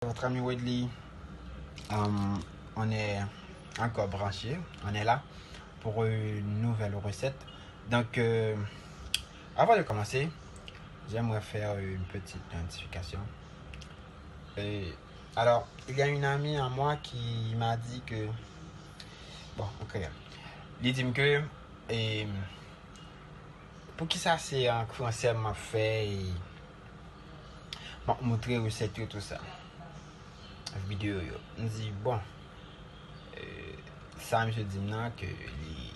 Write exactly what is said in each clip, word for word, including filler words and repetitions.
Votre ami Wedley, euh, on est encore branché, on est là pour une nouvelle recette. Donc, euh, avant de commencer, j'aimerais faire une petite notification. Euh, alors, il y a une amie à moi qui m'a dit que, bon, ok, li di m ke, e, poukisa se an fransè m ap fè, e, m ap montre resèt yo, tou sa, videyo yo. M di, bon, e, sa misye di m nan, ke li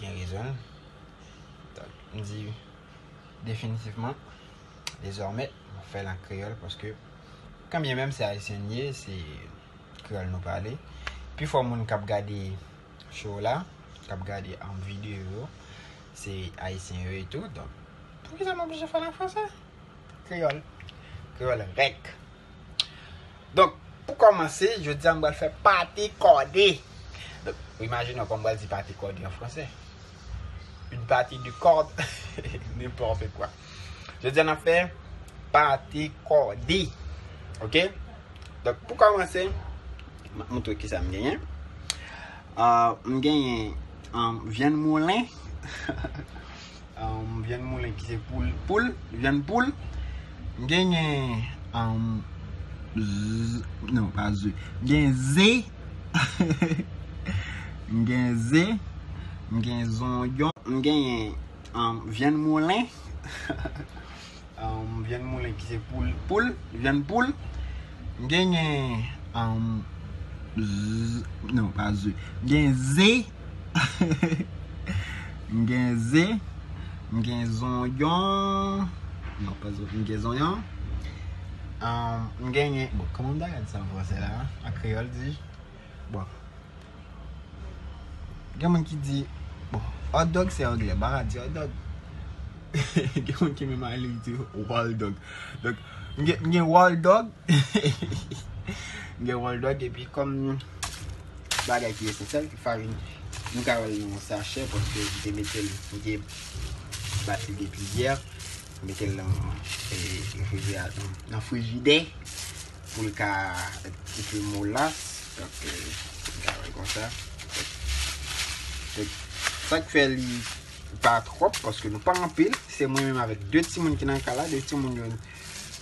gen rezon l. Donk, m di, definitivman, dezòmè, m ap fè l an kreyòl, paske, kanbyen menm se ayisyen n ye, se kreyòl nou pale. Pifò moun k ap gade show la, k ap gade, um, videyo yo, se ayisyen yo e tou. Donk, poukisa m oblije fè l an fransè? Kreyòl. Kreyòl rèk. Donk, pou kòmanse, jodi a m pral fè pate kòde. Donk, imajine w kòman m pral di pate kòde an fransè. Une partie de corde, n'importe quoi. Jodi a n ap fè pate kòde. Ok? Donk, pou kòmanse, m ap montre kisa m genyen. Ah, m genyen, ah, vyann moulen. Ah, vyann moulen ki se poul, poul, vyann poul. M genyen, ah, z-, non, pa ze. M genyen ze. M genyen ze. M genyen zonyon. M genyen, ah, vyann moulen. Um, vyann moulen ki se poul, poul, vyann poul. M genyen, um, z-, non, pa ze. M genyen ze. M genyen ze. M genyen zonyon. Non, pa zonyon. M genyen zonyon. Um, m genyen, bon, kòman m ta ka di sa an fransè la? An kreyòl, di. Bon. Gen moun ki di, bon, hot dog se anglè, m pa ka di hot dog. Gen moun ki menm ale di wall dog. Donk, m gen, m gen wall dog. M gen wall dog, epi kòm bagay ki esansyèl, ki farin, nou ka wè l nan yon sachè, paske m te mete l, m te bat li depi yè. Mete l nan, e, refrijeratè, nan frijidè, pou l ka ti pli molas. Donk, e, nou ka wè l konsa. Donk, sa k fè li pa twòp, paske nou pa anpil, se mwen menm avèk de timoun ki nan kay la, de timoun yo,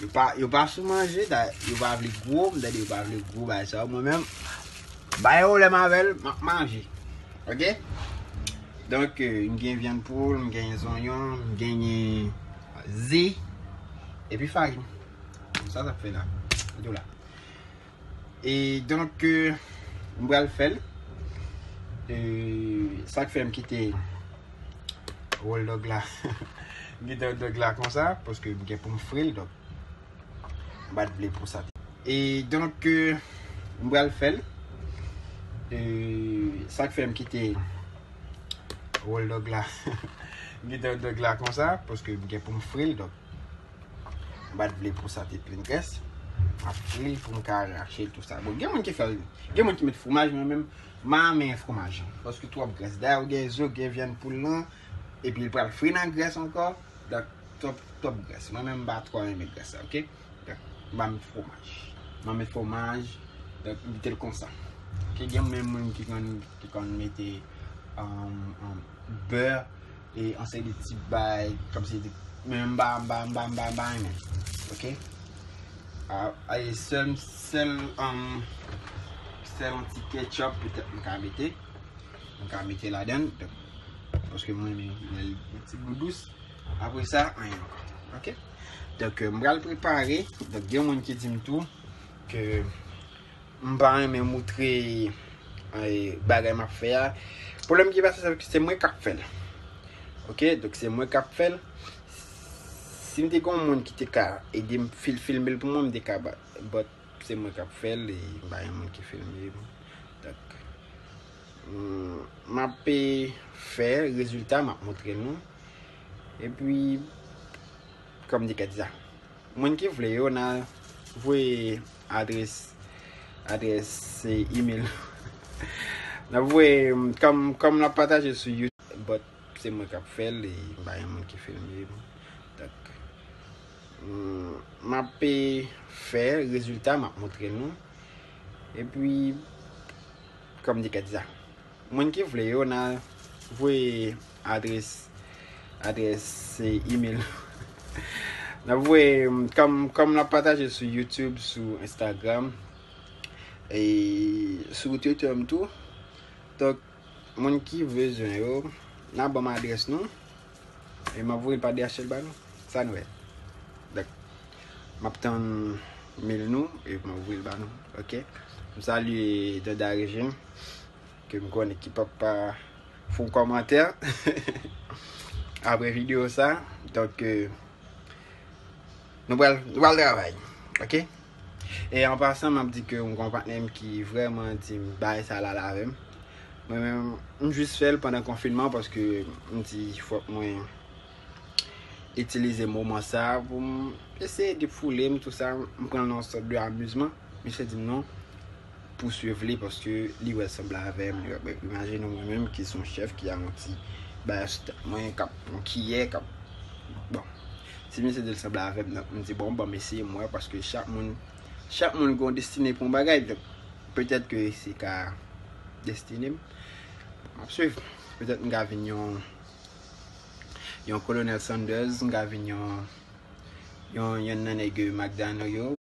yo pa, yo pa sou manje, da, yo pa vle gwo, m tande yo pa vle gwo, bagay sa yo, mwen menm, ba yo lè m avè l, m ap manje. Ok? Donk, e, m gen vyann poul, m gen zonyon, m genyen ze, epi farin. Sa, sa k fè la. Tou la. E donk, e, m pral fè l. E, sa k fè m kite wall dog la. M kite wall dog la konsa, paske m gen pou m fri l, donk. M pa t vle pou sa. E donk, e, m pral fè l. E, sa k fè m kite wall dog la. M kite wall dog la konsa, paske m gen pou m fri l, donk. M pa t vle pou sa te plen grès. M ap fri l pou m ka rache l, tou sa. Bon, gen moun ki fè l, gen moun ki met fwomaj, mwen menm, m pa renmen fwomaj. Paske twòp grès. Dayè, ou gen zo, gen vyann poul lan, epi l pral fri nan grès ankò. Donk, twòp, twòp grès. Mwen menm, m pa twò renmen grès la, ok? Donk, m pa met fwomaj. M pa met fwomaj, donk, m kite l konsa. Ok, gen menm moun ki konn, ki konn mete, um, um, bè, e yon seri de ti bay, kòmsi, men m pa, m pa, m pa, m pa, m pa renmen. Ok? A, a, e sèl, sèl, um, sèl yon ti ketchup, petèt, m ka mete. M ka mete ladan l, donk, paske mwen, mwen, mwen, yon ti gou dous. Apre sa, anyen ankò. Ok? Donk, e, m pral prepare. Donk, gen moun ki di m tou ke m pa renmen moutre, e, bagay m ap fè a. Pwoblèm ki pase, se ke se mwen k ap fè l. Ok? Donk, se mwen k ap fè l. Si m te gen yon moun ki te ka ede m fil-, filme l pou mwen, m te ka ba-, but se mwen k ap fè l, e m pa gen moun ki filme m. Donk, mm, m ap, e, fè rezilta, m ap montre nou. Epi, kòm di kèt sa, moun ki vle yo, n a voye adrès, adrès, e, email. N a voye, kòm, kòm n ap pataje sou YouTube, but se mwen k ap fè l, e m pa gen moun ki filme m. Donk, M ap fè rezilta, m ap montre nou. Epi, kòm di kèt sa, moun ki vle yo, n a voye adrès, adrès email. N a voye, kòm, kòm n ap pataje sou YouTube, sou Instagram, e sou Twitter m tou. Donk, moun ki bezwen yo, n a ban m adrès nou. E m ap voye l pa D H L ba nou. Sa nou wè. Donk, m ap tann mail nou e m ap voye l ba nou. Ok? M salye Dada Régime, ke m konnen ki p ap pa fè yon kòmantè apre videyo sa. Donk, euh, nou pral, nou pral travay. Ok? E an pasan, m ap di ke m gon patnè m ki vrèman di m bagay sa la avè m. Mwen menm, m jis fè l pandan konfinman paske m di fòk mwen itilize moman sa pou m eseye defoule m, tou sa. M pran l nan yon sòt de amizman. Misye di m non, pouswiv li paske li wè l sanble avè m. Li wè, imajine w mwen menm ki se yon chèf ki a yon ti bagay sou tèt mwen, k ap yon kiyè, k ap, bon. Si misye di l sanble avè m, donk m di bon, ban m eseye m wè, paske chak moun, chak moun gen yon destine pou yon bagay. Donk, petèt ke se ka destine m. M ap swiv. Petèt m ka vin yon, yon Kolonèl Sanders, m ka vin yon, yon, yonn nan nèg McDonald yo.